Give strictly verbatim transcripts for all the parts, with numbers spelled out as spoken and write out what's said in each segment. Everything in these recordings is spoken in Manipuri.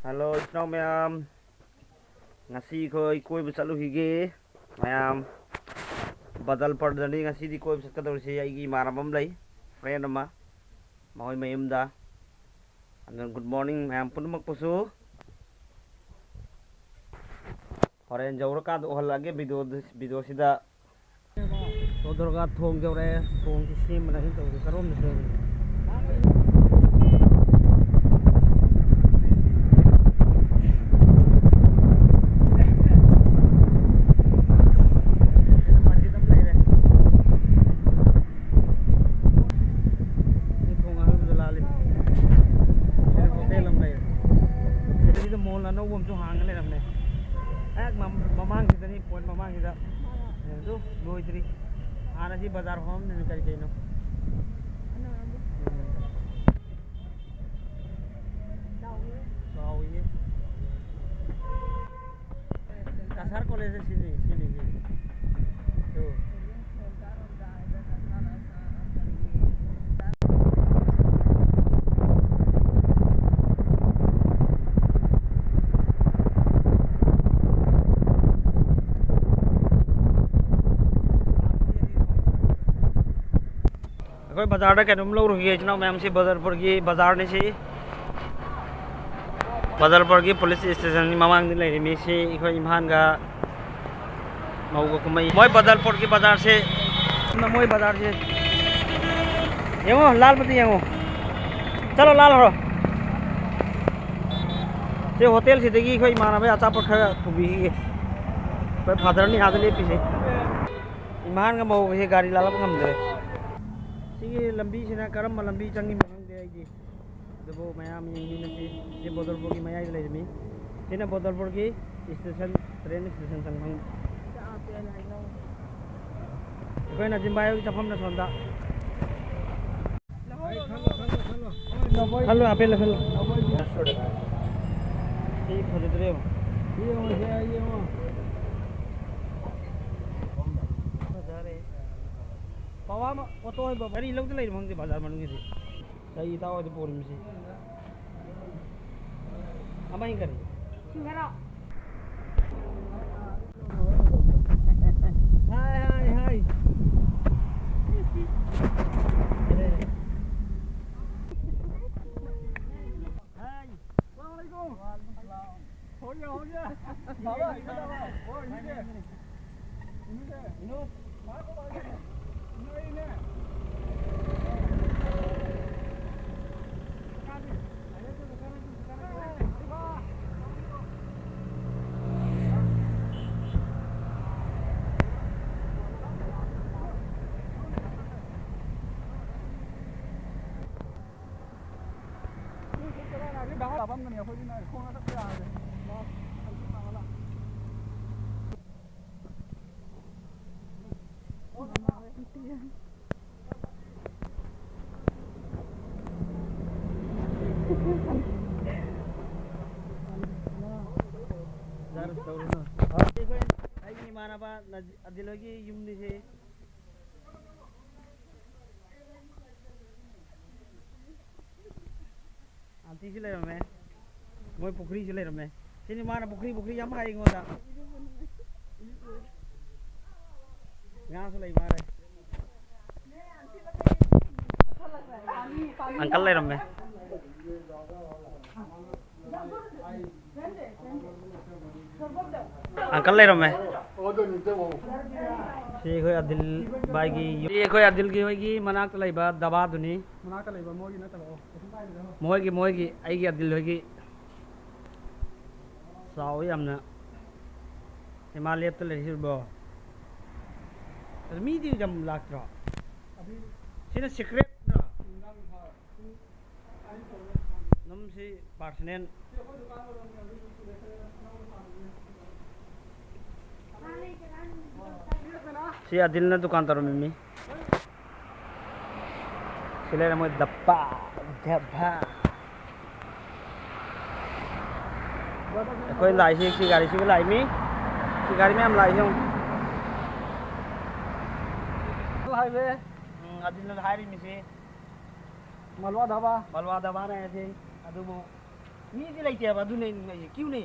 ꯍꯜꯂꯣ, ꯏꯆꯤꯟ ꯏꯅꯥꯎ ꯃꯌꯥꯝ, ꯉꯁꯤ ꯑꯩꯈꯣꯏ ꯀꯣꯏꯕ ꯆꯠꯂꯨꯈꯤꯒꯦ ꯃꯌꯥꯝ꯫ ꯕꯗꯜꯄꯔꯗꯅꯤ ꯉꯁꯤꯗꯤ ꯀꯣꯏꯕ ꯆꯠꯀꯗꯧꯔꯤꯁꯦ꯫ ꯑꯩꯒꯤ ꯏꯃꯥꯟꯅꯕ ꯑꯃ ꯂꯩ, friend ꯑꯃ, ꯃꯈꯣꯏ ꯃꯌꯨꯝꯗ꯫ ꯑꯗꯨꯅ good morning ꯃꯌꯥꯝ ꯄꯨꯝꯅꯃꯛꯄꯨꯁꯨ꯫ ꯍꯣꯔꯦꯟ ꯌꯧꯔꯀꯥꯟꯗ ꯎꯍꯜꯂꯛꯑꯒꯦ video, videoꯁꯤꯗ꯫ ꯁꯣꯗꯔꯒꯥ ꯊꯣꯡ ꯌꯧꯔꯛꯑꯦ꯫ ꯊꯣꯡꯁꯤ ꯁꯦꯝꯕꯅ ꯑꯩꯅ ꯇꯧꯔꯤꯁꯦ꯫ ꯀꯔꯣꯝꯗ ꯁꯦꯝꯃꯤ? ꯃꯁꯖꯤꯗ ꯑꯃ ꯂꯩꯔꯦ꯫ ꯁꯤ ꯊꯣꯡ ꯑꯍꯥꯡꯕꯗ ꯂꯥꯜꯂꯤ꯫ ꯁꯤꯗ ꯍꯣꯇꯦꯜ ꯑꯃ ꯂꯩꯔꯦ꯫ ꯁꯤꯗ ꯃꯣꯜ ꯑꯅꯧꯕ ꯑꯃꯁꯨ ꯍꯥꯡꯉ ꯂꯩꯔꯝꯃꯦ꯫ ꯍꯦꯛ ꯃꯝ-, ꯃꯃꯥꯡꯁꯤꯗꯅꯤ, ꯄꯣꯏꯟ ꯃꯃꯥꯡꯁꯤꯗ꯫ ꯑꯗꯨ ꯂꯣꯏꯗ꯭ꯔꯤ꯫ ꯍꯥꯟꯅ ꯁꯤ ꯕꯖꯥꯔ ꯐꯝꯃꯝꯗ꯭ꯔꯤꯅꯤ ꯀꯔꯤ ꯀꯩꯅꯣ꯫ ꯎꯝ꯫ ꯆꯥꯎꯏꯍꯦ꯫ ꯀꯁꯥꯔ ꯀꯣꯂꯦꯖꯁꯦ ꯁꯤꯅꯤ, ꯁꯤꯅꯤ, ꯁꯤꯅꯤ꯫ ꯇꯨ꯫ ꯑꯩꯈꯣꯏ ꯕꯖꯥꯔꯗ ꯀꯩꯅꯣꯝ ꯂꯧꯔꯨꯈꯤꯒꯦ, ꯏꯆꯤꯟ ꯏꯅꯥꯎ ꯃꯌꯥꯝꯁꯤ꯫ ꯕꯗꯔꯄꯨꯔꯒꯤ ꯕꯖꯥꯔꯅꯤ ꯁꯤ꯫ ꯕꯗꯔꯄꯨꯔꯒꯤ ꯄꯨꯂꯤꯁ ꯁ꯭ꯇꯦꯁꯟꯒꯤ ꯃꯃꯥꯡꯗ ꯂꯩꯔꯤꯃꯤ ꯁꯤ ꯑꯩꯈꯣꯏ ꯏꯝꯐꯥꯜꯒ ꯃꯧꯒ ꯀꯨꯝꯍꯩ꯫ ꯃꯣꯏ ꯕꯗꯜꯄꯨꯔꯒꯤ ꯕꯖꯥꯔꯁꯦ, ꯃꯣꯏ ꯕꯖꯥꯔꯁꯦ ꯌꯦꯡꯉꯣ, ꯂꯥꯜꯕꯗ ꯌꯦꯡꯉꯣ꯫ ꯆꯠꯂꯣ, ꯂꯥꯜꯂꯣ꯫ ꯁꯤ ꯍꯣꯇꯦꯜꯁꯤꯗꯒꯤ ꯑꯩꯈꯣꯏ ꯏꯃꯥꯟꯅꯕ ꯑꯆꯥꯄꯣꯠ ꯈꯔ ꯄꯨꯕꯤꯈꯤꯒꯦ꯫ ꯑꯩꯈꯣꯏ ꯐꯥꯗꯔꯅꯤ ꯑꯥꯗ ꯂꯦꯞꯄꯤꯁꯦ꯫ ꯏꯝꯐꯥꯜꯒ ꯃꯧꯒꯁꯦ ꯒꯥꯔꯤ ꯂꯥꯜꯂꯛꯄ ꯉꯝꯗ꯭ꯔꯦ꯫ ꯁꯤꯒꯤ ꯂꯝꯕꯤꯁꯤꯅ ꯀꯔꯝꯕ ꯂꯝꯕꯤ ꯆꯪꯉꯤꯅꯣ ꯈꯪꯗꯦ ꯑꯩꯗꯤ꯫ ꯑꯗꯨꯕꯨ ꯃꯌꯥꯝ ꯌꯦꯡꯃꯤꯟꯅꯁꯤ꯫ ꯁꯤ ꯕꯣꯗꯔꯄꯨꯔꯒꯤ ꯃꯌꯥꯏꯗ ꯂꯩꯔꯤꯃꯤ꯫ ꯁꯤꯅ ꯕꯣꯗꯔꯄꯨꯔꯒꯤ ꯁ꯭ꯇꯦꯁꯟ, ꯇ꯭ꯔꯦꯟ ꯁ꯭ꯇꯦꯁꯟ ꯆꯪꯐꯝ꯫ ꯑꯩꯈꯣꯏꯅ ꯖꯤꯝꯕꯥꯌꯣꯒꯤ ꯆꯠꯐꯝꯅ ꯁꯣꯝꯗ꯫ ꯈꯜꯂꯣ, ꯑꯄꯦꯜ ꯈꯜꯂꯣ꯫ ꯁꯤ ꯐꯖꯗ꯭ꯔꯦ ꯌꯦꯡꯉꯣ꯫ ꯌꯦꯡꯉꯣ, ꯁꯤ ꯌꯦꯡꯉꯣ꯫ ꯐꯖꯔꯦ꯫ ꯄꯋꯥ ꯑꯃ ꯑꯣꯇꯣ ꯍꯥꯏꯕ ꯒꯥꯔꯤ ꯂꯧꯗ ꯂꯩꯔꯤ ꯈꯪꯗꯦ ꯕꯖꯥꯔ ꯃꯅꯨꯡꯒꯤꯗꯤ꯫ ꯀꯩ ꯏꯇꯥꯎ ꯍꯣꯏꯗ ꯄꯣꯔꯤꯃꯤꯁꯤ? ꯑꯃ ꯍꯦꯟꯒꯠꯂꯤ꯫ ꯁꯤꯡꯒꯔꯥ? ꯍꯥꯏ, ꯍꯥꯏ, ꯍꯥꯏ꯫ ꯍꯥꯏ꯫ ꯁꯂꯥꯝ ꯑꯂꯩꯀꯨꯝ꯫ ꯋꯥꯂꯩꯀꯨꯝ ꯁꯂꯥꯝ꯫ ꯍꯣꯏ, ꯍꯣꯏ꯫ ꯍꯣꯏ, ꯍꯣꯏ꯫ ꯑꯩꯈꯣꯏ, ꯑꯩꯒꯤ ꯏꯃꯥꯟꯅꯕ ꯅꯖꯤ-, ꯑꯗꯤꯜ ꯍꯣꯏꯒꯤ ꯌꯨꯝꯅꯤꯁꯦ꯫ ꯑꯟꯇꯤꯁꯨ ꯂꯩꯔꯝꯃꯦ꯫ ꯃꯣꯏ ꯄꯨꯈ꯭ꯔꯤꯁꯨ ꯂꯩꯔꯝꯃꯦ꯫ ꯁꯤꯅꯤ ꯃꯥꯅ ꯄꯨꯈ꯭ꯔꯤ, ꯄꯨꯈ꯭ꯔꯤ ꯌꯥꯝ ꯍꯥꯏ ꯑꯩꯉꯣꯟꯗ꯫ ꯉꯥꯁꯨ ꯂꯩ ꯃꯥꯜꯂꯦ꯫ ꯑꯪꯀꯜ ꯂꯩꯔꯝꯃꯦ꯫ ꯑꯪꯀꯜ ꯂꯩꯔꯝꯃꯦ꯫ ꯁꯤ ꯑꯩꯈꯣꯏ ꯑꯗꯤꯜ ꯚꯥꯏꯒꯤ ꯌꯨꯝ꯫ ꯁꯤ ꯑꯩꯈꯣꯏ ꯑꯗꯤꯜꯒꯤ ꯍꯣꯏꯒꯤ ꯃꯅꯥꯛꯇ ꯂꯩꯕ ꯗꯕꯥꯗꯨꯅꯤ꯫ ꯃꯅꯥꯛꯇ ꯂꯩꯕ ꯃꯣꯏꯒꯤ ꯅꯠꯇꯕ, ꯑꯣ, ꯀꯩꯁꯨꯝ ꯀꯥꯏꯗꯦꯗ꯫ ꯃꯣꯏꯒꯤ, ꯃꯣꯏꯒꯤ, ꯑꯩꯒꯤ ꯑꯗꯤꯜ ꯍꯣꯏꯒꯤ꯫ ꯆꯥꯎꯋꯤ ꯌꯥꯝꯅ꯫ ꯏꯃꯥ ꯂꯦꯞꯇ ꯂꯩꯔꯤꯕꯣ? ꯑꯗꯨ ꯃꯤꯗꯤ ꯌꯥꯝ ꯂꯥꯛꯇ꯭ꯔꯣ? ꯑꯗꯨ ꯁꯤꯅ secret ꯅꯠꯇ꯭ꯔꯣ? ꯅꯨꯡꯗꯥꯡ ꯊꯥ ꯄꯨꯡ ꯑꯗꯨꯝ ꯁꯤ personal꯫ ꯁꯤ ꯑꯗꯤꯜꯅ ꯗꯨꯀꯥꯟ ꯇꯧꯔꯝꯃꯤ ꯃꯤ꯫ ꯁꯤ ꯂꯩꯔꯦ ꯃꯣꯏ ꯗꯞꯄꯥ, ꯗꯞꯄꯥ꯫ ꯑꯩꯈꯣꯏ ꯂꯥꯛꯏꯁꯤ ꯁꯤ ꯒꯥꯔꯤꯁꯤꯒ ꯂꯥꯛꯏ ꯃꯤ꯫ ꯁꯤ ꯒꯥꯔꯤ ꯃꯌꯥꯝ ꯂꯥꯛꯏꯁꯤ ꯌꯦꯡꯉꯨ꯫ Highway꯫ ꯎꯝ, ꯑꯗꯨꯅ ꯍꯥꯏꯔꯤꯃꯤꯁꯤ꯫ ꯃꯜꯋꯥ ꯙꯥꯕꯥ꯫ ꯃꯜꯋꯥ ꯙꯥꯕꯥꯅꯦ ꯍꯥꯏꯁꯤ꯫ ꯑꯗꯨꯕꯨ ꯃꯤꯗꯤ ꯂꯩꯇꯦꯕ, ꯑꯗꯨꯅꯦ ꯑꯩꯁꯦ, ꯀ꯭ꯌꯨꯅꯦ꯫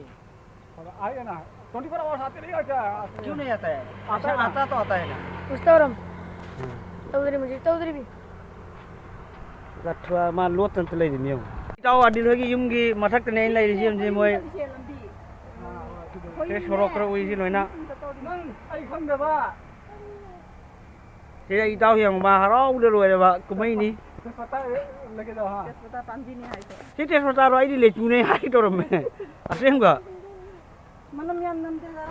ꯑꯥꯏ ꯑꯦ ꯅ, twenty four hours आते नहीं और क्या? क्यों नहीं आता है? आता है ना। आता तो आता है ना। पूछता हूँ राम। हाँ। तौदरी मुझे, तौदरी भी। ꯂꯊꯨꯋꯥ ꯃꯥ ꯂꯣꯠꯇꯅ ꯂꯩꯔꯤꯅꯦ ꯌꯦꯡꯉꯣ꯫ ꯏꯇꯥꯎ ꯑꯗꯤꯜ ꯍꯣꯏꯒꯤ ꯌꯨꯝꯒꯤ ꯃꯊꯛꯇꯅꯦ ꯑꯩꯅ ꯂꯩꯔꯤꯁꯦ, ꯌꯦꯡꯉꯨꯁꯦ ꯃꯣꯏ꯫ ꯁꯦ ꯁꯣꯔꯣꯛ ꯈꯔ ꯎꯏꯁꯤ ꯂꯣꯏꯅ꯫ ꯅꯪ ꯑꯩ ꯈꯪꯗꯕ꯫ ꯁꯤꯗ ꯏꯇꯥꯎ ꯌꯦꯡꯉꯨ, ꯃꯥ ꯍꯔꯥꯎꯕꯗ ꯂꯣꯏꯔꯦꯕ, ꯀꯨꯝꯍꯩꯅꯤ꯫ ꯇꯦꯖꯄꯇꯥ ꯂꯩꯒꯦꯗꯣ, ꯍꯥ? ꯇꯦꯖꯄꯇꯥ ꯄꯥꯝꯕꯤꯅꯤ ꯍꯥꯏꯗꯣ꯫ ꯁꯤ ꯇꯦꯖꯄꯇꯥꯔꯣ? ꯑꯩꯗꯤ ꯂꯦꯆꯨꯅꯦ ꯍꯥꯏꯒꯦ ꯇꯧꯔꯝꯃꯦ꯫ ꯑꯁꯦꯡꯕ꯫ ꯃꯅꯝ ꯌꯥꯝ ꯅꯝꯗꯦꯗ꯫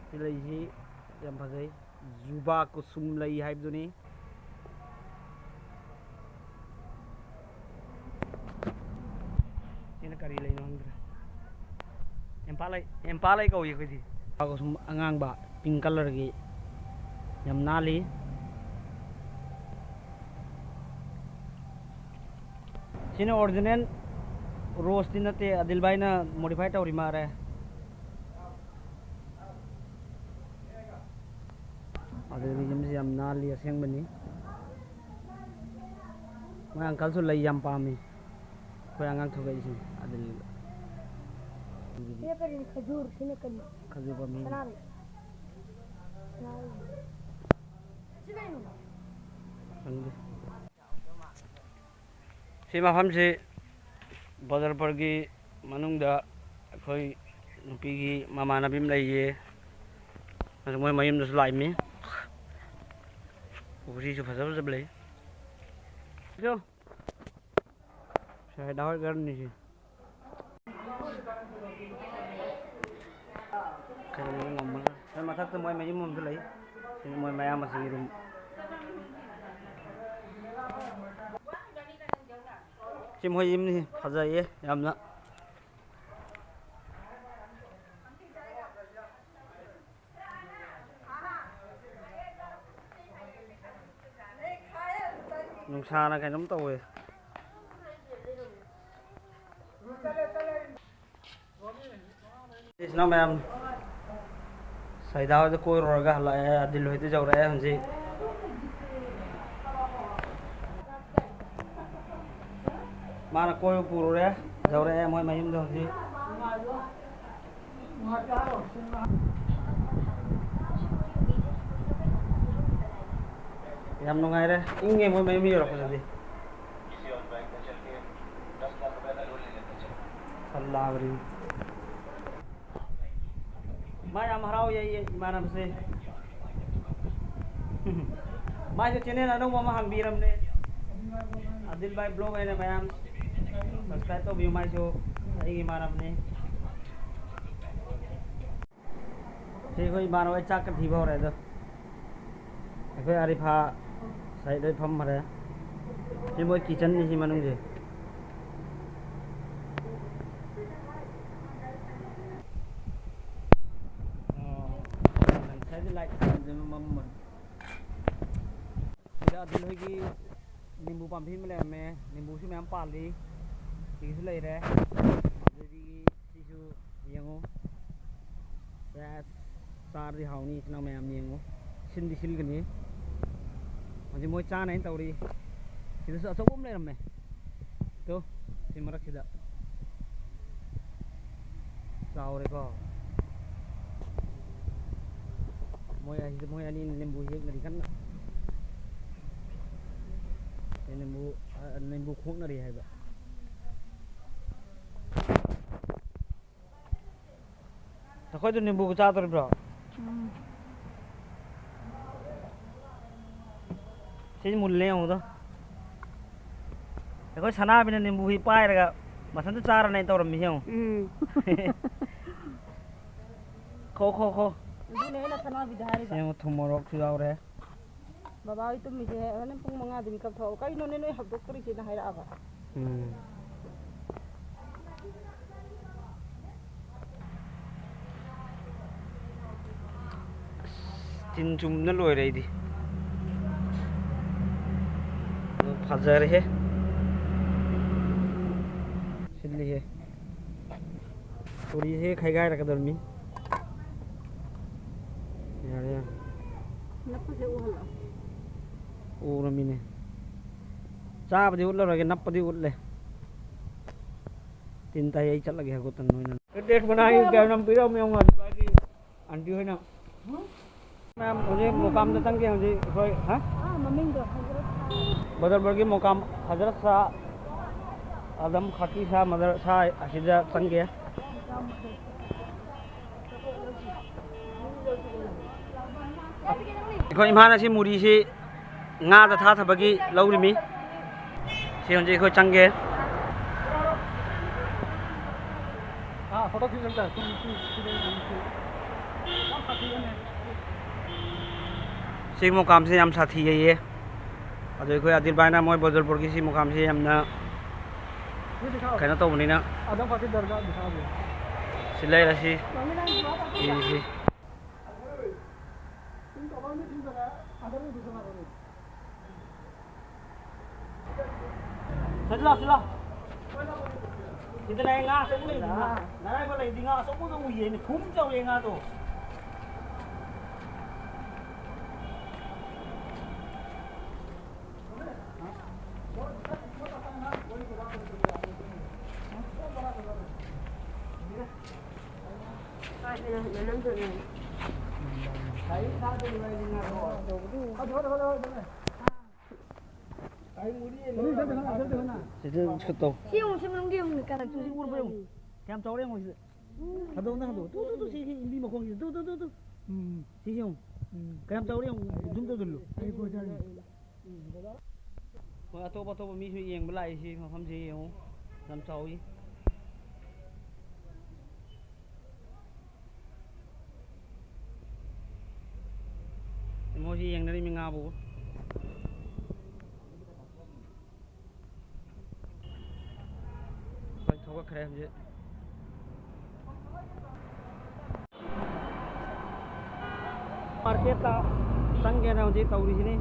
ꯁꯤ ꯂꯩꯁꯤ ꯌꯥꯝ ꯐꯖꯩ, ꯖꯨꯕꯥ ꯀꯨꯁꯨꯝ ꯂꯩ ꯍꯥꯏꯕꯗꯨꯅꯤ꯫ ꯁꯤꯅ ꯀꯔꯤ ꯂꯩꯅꯣ ꯈꯪꯗ꯭ꯔꯦ꯫ ꯑꯦꯝꯄꯥ ꯂꯩ, ꯑꯦꯝꯄꯥ ꯂꯩ ꯀꯧꯏ ꯑꯩꯈꯣꯏꯗꯤ꯫ ꯖꯨꯕꯥ ꯀꯨꯁꯨꯝ ꯑꯉꯥꯡꯕ, pink colour ꯒꯤ, ꯌꯥꯝ ꯅꯥꯜꯂꯤ꯫ ꯁꯤꯅ original rose ꯇꯤ ꯅꯠꯇꯦ, ꯑꯗꯤꯜ ꯚꯥꯏꯅ modify ꯇꯧꯔꯤ ꯃꯥꯜꯂꯦ꯫ ꯑꯗꯨꯒꯤ ꯌꯨꯝꯁꯤ ꯌꯥꯝ ꯅꯥꯜꯂꯤ, ꯑꯁꯦꯡꯕꯅꯤ꯫ ꯃꯣꯏ uncle ꯁꯨ ꯂꯩ ꯌꯥꯝ ꯄꯥꯝꯃꯤ꯫ ꯑꯩꯈꯣꯏ ꯑꯉꯥꯡ ꯊꯣꯛꯂꯛꯏꯁꯤꯅꯤ ꯑꯗꯨꯗ꯫ ꯁꯤꯅ ꯀꯔꯤ? ꯈꯖꯨꯔ, ꯁꯤꯅ ꯀꯔꯤ? ꯈꯖꯨꯔ ꯄꯥꯝꯕꯤ꯫ ꯁꯅꯥꯔꯩ꯫ ꯁꯅꯥꯔꯩ꯫ ꯁꯤ ꯀꯩꯅꯣ? ꯈꯪꯗꯦ꯫ ꯁꯤ ꯃꯐꯝꯁꯤ ꯕꯗꯔꯄꯨꯔꯒꯤ ꯃꯅꯨꯡꯗ ꯑꯩꯈꯣꯏ ꯅꯨꯄꯤꯒꯤ ꯃꯃꯥꯟꯅꯕꯤ ꯑꯃ ꯂꯩꯌꯦ꯫ ꯑꯗꯨ ꯃꯣꯏ ꯃꯌꯨꯝꯗꯁꯨ ꯂꯥꯛꯏꯃꯤ꯫ ꯄꯨꯈ꯭ꯔꯤꯁꯨ ꯐꯖ ꯐꯖꯕ ꯂꯩ꯫ ꯁꯥꯏꯗ ꯍꯣꯏ ꯒꯥꯔꯗꯦꯟꯅꯤ ꯁꯤ꯫ ꯀꯩꯗꯧꯕ ꯉꯝꯃꯔꯣꯏ꯫ ꯁꯤ ꯃꯊꯛꯇ ꯃꯣꯏ ꯃꯌꯨꯝ ꯑꯃꯁꯨ ꯂꯩ꯫ ꯁꯤꯅ ꯃꯣꯏ ꯃꯌꯥꯝꯕꯁꯤꯡꯒꯤ room꯫ ꯁꯤ ꯃꯣꯏ ꯌꯨꯝꯅꯤ, ꯐꯖꯩꯌꯦ ꯌꯥꯝꯅ꯫ ꯅꯨꯡꯁꯥꯅ ꯀꯩꯅꯣꯝ ꯇꯧꯋꯦ꯫ ꯏꯆꯤꯟ ꯏꯅꯥꯎ ꯃꯌꯥꯝ, ꯁꯩꯗꯥ ꯍꯣꯏꯗ ꯀꯣꯏꯔꯨꯔꯒ ꯍꯜꯂꯛꯑꯦ, ꯑꯗꯤꯜ ꯍꯣꯏꯗ ꯌꯧꯔꯛꯑꯦ ꯍꯧꯖꯤꯛ꯫ ꯃꯥꯅ ꯀꯣꯏꯕ ꯄꯨꯔꯨꯔꯦ, ꯌꯧꯔꯛꯑꯦ ꯃꯣꯏ ꯃꯌꯨꯝꯗ ꯍꯧꯖꯤꯛ꯫ ꯌꯥꯝ ꯅꯨꯡꯉꯥꯏꯔꯦ, ꯏꯪꯉꯦ ꯃꯣꯏ ꯃꯌꯨꯝ ꯌꯧꯔꯛꯄꯗꯗꯤ꯫ ꯁꯜꯂꯥꯕ꯭ꯔꯤ꯫ ꯃꯥ ꯌꯥꯝ ꯍꯔꯥꯎ ꯌꯥꯏꯌꯦ ꯏꯃꯥꯟꯅꯕꯁꯦ꯫ ꯃꯥꯏꯁꯨ ꯆꯦꯅꯦꯜ ꯑꯅꯧꯕ ꯑꯃ ꯍꯥꯡꯕꯤꯔꯝꯅꯦ, ꯑꯗꯤꯜ ꯚꯥꯏ ꯕ꯭ꯂꯣꯒ ꯍꯥꯏꯅ꯫ ꯃꯌꯥꯝ ꯁꯕꯁꯀ꯭ꯔꯥꯏꯕ ꯇꯧꯕꯤꯌꯨ ꯃꯥꯏꯁꯨ, ꯑꯩꯒꯤ ꯏꯃꯥꯟꯅꯕꯅꯤ꯫ ꯁꯤ ꯑꯩꯈꯣꯏ ꯏꯃꯥꯟꯅꯕ ꯆꯥꯛꯀ ꯊꯤꯕ ꯍꯧꯔꯦ ꯑꯗꯣ꯫ ꯑꯩꯈꯣꯏ ꯑꯥꯔꯤꯐꯥ ꯁꯥꯏꯠ ꯂꯣꯏ ꯐꯝꯈ꯭ꯔꯦ꯫ ꯁꯤ ꯃꯣꯏ ꯀꯤꯆꯟꯅꯤ ꯁꯤ ꯃꯅꯨꯡꯁꯦ꯫ ꯑꯣ, ꯉꯁꯥꯏꯗꯤ ꯂꯥꯏꯠ ꯃꯝꯕꯅꯤ꯫ ꯁꯤꯗ ꯑꯗꯨ ꯅꯣꯏꯒꯤ ꯅꯤꯝꯕꯨ ꯄꯥꯝꯕꯤ ꯑꯃ ꯂꯩꯔꯝꯃꯦ꯫ ꯅꯤꯝꯕꯨꯁꯨ ꯃꯌꯥꯝ ꯄꯥꯜꯂꯤ꯫ ꯁꯤꯒꯤꯁꯨ ꯂꯩꯔꯦ꯫ ꯑꯗꯨꯗꯒꯤ ꯁꯤꯁꯨ ꯌꯦꯡꯉꯨ꯫ ꯁꯦꯁ, ꯆꯥꯔꯗꯤ ꯍꯥꯎꯅꯤ꯫ ꯏꯆꯤꯟ ꯏꯅꯥꯎ ꯃꯌꯥꯝ ꯌꯦꯡꯉꯨ꯫ ꯁꯤꯟꯗꯤ ꯁꯤꯜꯒꯅꯤ꯫ ꯍꯧꯖꯤꯛ ꯃꯣꯏ ꯆꯥꯅ ꯍꯥꯏꯅ ꯇꯧꯔꯤ꯫ ꯁꯤꯗꯁꯨ ꯑꯆꯧꯕ ꯑꯃ ꯂꯩꯔꯝꯃꯦ꯫ ꯇꯨ, ꯁꯤ ꯃꯔꯛꯁꯤꯗ꯫ ꯆꯥꯎꯔꯦꯀꯣ꯫ ꯃꯣꯏ ꯑꯁꯤꯗ ꯃꯣꯏ ꯑꯅꯤ ꯅꯤꯝꯕꯨ ꯍꯦꯛꯅꯔꯤ ꯀꯟꯅ꯫ ꯁꯤ ꯅꯤꯝꯕꯨ, ꯑ, ꯅꯤꯝꯕꯨ ꯈꯣꯛꯅꯔꯤ ꯍꯥꯏꯕ꯫ ꯅꯈꯣꯏꯗꯣ ꯅꯤꯝꯕꯨ ꯆꯥꯗꯣꯔꯤꯕ꯭ꯔꯣ? ꯎꯝ꯫ ꯁꯤ ꯃꯨꯜꯂꯦ ꯌꯦꯡꯉꯨꯗꯣ꯫ ꯑꯩꯈꯣꯏ ꯁꯅꯥꯕꯤꯅ ꯅꯤꯝꯕꯨ ꯍꯤ ꯄꯥꯏꯔꯒ ꯃꯊꯟꯇ ꯆꯥꯔꯅꯦ ꯇꯧꯔꯝꯃꯤ ꯌꯦꯡꯉꯨ꯫ ꯎꯝ꯫ ꯈꯣ, ꯈꯣ, ꯈꯣ꯫ ꯑꯗꯨꯅꯦ ꯑꯩꯅ ꯁꯅꯥꯕꯤꯗ ꯍꯥꯏꯔꯤꯕ꯫ ꯌꯦꯡꯉꯨ, ꯊꯨꯝ ꯃꯣꯔꯣꯛꯁꯨ ꯌꯥꯎꯔꯦ꯫ ꯕꯕꯥ ꯍꯣꯏ ꯇꯨꯝꯃꯤꯁꯦ ꯍꯣꯔꯦꯟ ꯄꯨꯡ ꯃꯉꯥꯗ ꯃꯤꯀꯞ ꯊꯣꯛꯑꯣ꯫ ꯀꯩꯅꯣꯅꯦ ꯅꯣꯏ ꯍꯧꯗꯣꯛꯇ꯭ꯔꯤꯁꯦꯅ ꯍꯥꯏꯔꯛꯑꯕ꯫ ꯎꯝ꯫ ꯑꯁ, ꯇꯤꯟ ꯆꯨꯝꯅ ꯂꯣꯏꯔꯦ ꯑꯩꯗꯤ꯫ ꯑꯗꯨ ꯐꯖꯔꯦꯍꯦ꯫ ꯁꯤꯜꯂꯤꯍꯦ꯫ ꯄꯨꯔꯤꯁꯦ ꯈꯩꯒꯥꯏꯔꯛꯀꯗꯧꯔꯤꯃꯤ꯫ ꯅꯞꯄꯁꯦ ꯎꯍꯜꯂꯣ꯫ ꯎꯔꯃꯤꯅꯦ꯫ ꯆꯥꯕꯗꯤ ꯎꯠꯂꯔꯣꯏꯒꯦ, ꯅꯞꯄꯗꯤ ꯎꯠꯂꯦ꯫ ꯇꯤꯟ ꯇꯥꯏ, ꯑꯩ ꯆꯠꯂꯒꯦ ꯍꯥꯏꯒꯣ ꯇꯟ ꯅꯣꯏꯅ꯫ ꯇꯦꯁ ꯃꯅꯥꯒꯤ ꯀꯌꯥ ꯌꯥꯝ ꯄꯤꯔꯝꯃꯦ ꯌꯦꯡꯉꯣ, ꯑꯟꯇꯤ ꯍꯣꯏꯅ꯫ ꯃꯌꯥꯝ ꯍꯧꯖꯤꯛ ꯃꯨꯀꯥꯝꯗ ꯆꯪꯒꯦ ꯍꯧꯖꯤꯛ ꯑꯩꯈꯣꯏ, ꯍꯥ? ꯑꯥ, ꯃꯃꯤꯡꯗꯣ ꯍꯖꯔꯠ ꯁꯥ꯫ ꯕꯗꯔꯕꯔꯒꯤ ꯃꯨꯀꯥꯝ ꯍꯖꯔꯠ ꯁꯥ ꯑꯗꯝ ꯈꯥꯀꯤ ꯁꯥ ꯃꯗꯔꯁꯥ ꯑꯁꯤꯗ ꯆꯪꯒꯦ꯫ ꯑꯩꯈꯣꯏ ꯏꯝꯐꯥꯜ ꯑꯁꯤ ꯃꯨꯔꯤꯁꯤ ꯉꯥꯗ ꯊꯥꯊꯕꯒꯤ ꯂꯧꯔꯤꯃꯤ꯫ ꯁꯤ ꯍꯧꯖꯤꯛ ꯑꯩꯈꯣꯏ ꯆꯪꯒꯦ꯫ ꯁꯤ ꯃꯨꯀꯥꯝꯁꯦ ꯌꯥꯝ ꯁꯥꯊꯤ ꯍꯥꯏꯌꯦ꯫ ꯑꯗꯣ ꯑꯩꯈꯣꯏ ꯑꯗꯤꯜ ꯚꯥꯏꯅ ꯃꯣꯏ ꯕꯗꯔꯄꯨꯔꯒꯤ ꯁꯤ ꯃꯨꯀꯥꯝꯁꯦ ꯌꯥꯝꯅ ꯀꯩꯅꯣ ꯇꯧꯕꯅꯤꯅ ꯁꯤ ꯂꯩꯔꯁꯤ꯫ ꯌꯦꯡꯁꯤ꯫ ꯁꯤꯗ ꯂꯥꯎ, ꯁꯤꯗ ꯂꯥꯎ꯫ ꯁꯤꯗ ꯂꯩ, ꯉꯥ ꯑꯆꯧꯕ ꯂꯩꯕꯅꯤ, ꯉꯥ꯫ ꯅꯔꯥꯏꯕꯛ ꯂꯩꯗꯤ ꯉꯥ ꯑꯆꯧꯕꯗꯣ ꯎꯏꯌꯦ, ꯃꯤꯈꯨꯝ ꯆꯥꯎꯋꯦ ꯉꯥꯗꯣ꯫ ꯁꯤꯗ ꯁꯨꯠ ꯇꯧ꯫ ꯁꯤ ꯌꯦꯡꯉꯨ, ꯁꯤ ꯃꯅꯨꯡꯗ ꯌꯦꯡꯉꯨ, ꯀꯅꯥ ꯇꯨ ꯁꯤ ꯎꯔꯕ ꯌꯦꯡꯉꯨ꯫ ꯀꯌꯥꯝ ꯆꯥꯎꯔꯦ ꯌꯦꯡꯉꯨ ꯁꯤꯗ꯫ ꯍꯟꯗꯣꯛ, ꯅꯪ ꯍꯟꯗꯣꯛ꯫ ꯇꯨ, ꯇꯨ, ꯇꯨ, ꯁꯤ, ꯁꯤ ꯏꯟꯕꯤ ꯃꯈꯣꯡꯁꯤꯗ꯫ ꯇꯨ, ꯇꯨ, ꯇꯨ, ꯇꯨ꯫ ꯎꯝ꯫ ꯁꯤ ꯌꯦꯡꯉꯨ꯫ ꯎꯝ꯫ ꯀꯌꯥꯝ ꯆꯥꯎꯔꯦ ꯌꯦꯡꯉꯨ꯫ ꯖꯨꯝ ꯇꯧꯁꯤꯜꯂꯨ꯫ ꯑꯩ ꯀꯣꯏ ꯆꯠꯂꯤ꯫ ꯍꯣꯏ, ꯑꯇꯣꯞ ꯑꯇꯣꯞꯄ ꯃꯤꯁꯨ ꯌꯦꯡꯕ ꯂꯥꯛꯏ ꯁꯤ ꯃꯐꯝꯁꯤ ꯌꯦꯡꯉꯨ꯫ ꯌꯥꯝ ꯆꯥꯎꯏ꯫ ꯃꯣꯏꯁꯤ ꯌꯦꯡꯅꯔꯤꯃꯤ ꯉꯥꯕꯨ꯫ ꯍꯣꯏ, ꯊꯣꯛꯂꯛꯈ꯭ꯔꯦ ꯍꯧꯖꯤꯛ꯫ ꯃꯥꯔꯀꯦꯠꯇ ꯆꯪꯒꯦꯅ ꯍꯧꯖꯤꯛ ꯇꯧꯔꯤꯁꯤꯅꯤ꯫